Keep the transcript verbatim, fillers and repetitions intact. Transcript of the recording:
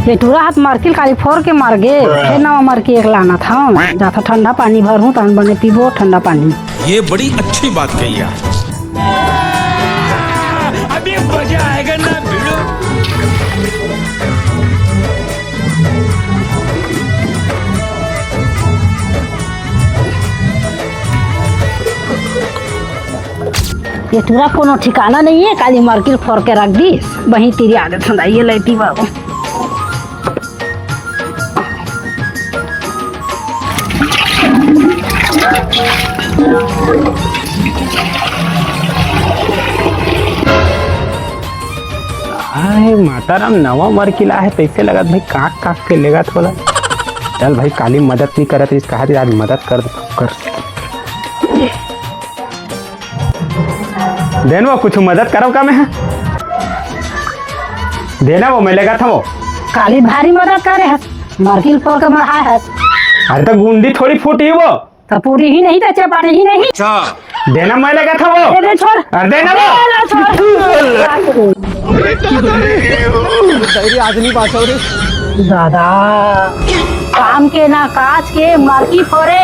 ये टूरा हाथ मरकी ल काली फोर के मार गे, फेर नवा मरकी एक लानत हंव। जाथंव ठंडा पानी भरहूं, तहन बने पीबो ठंडा पानी। ये बड़ी अच्छी बात कही यार। अभी मजा आएगा ना भिड़ू। ये टूरा कोनो ठिकाना नइ हे, काली मरकी ल फोर के रख दिस। बही तिरिया देथंव दाई, ये लइती बाबू। हाय माता राम, नवा मरकी ल आय हे, तइसे लगत भाई कांक कांक के लेगत हे ओला। चल भाई, काली मदद नइ करत रहिस, कहा आज मदद कर, कर। दे न वो, कुछ मदद करव का मैं? दे न वो, मैं लेगत हंव वो। काली भारी मदद करे हस, मरकी ल फोर के मरहाय हस। अरे त गुंडी थोड़ी फूटही वो। त पूरी ही नहीं, त चपाटी ही नहीं। अच्छा। दे न, मैं लेगत हंव वो। दे दे, छोड़। अरे दे न वो। दे दे, छोड़। दादा, काम के ना काज के, मरकी फोरे।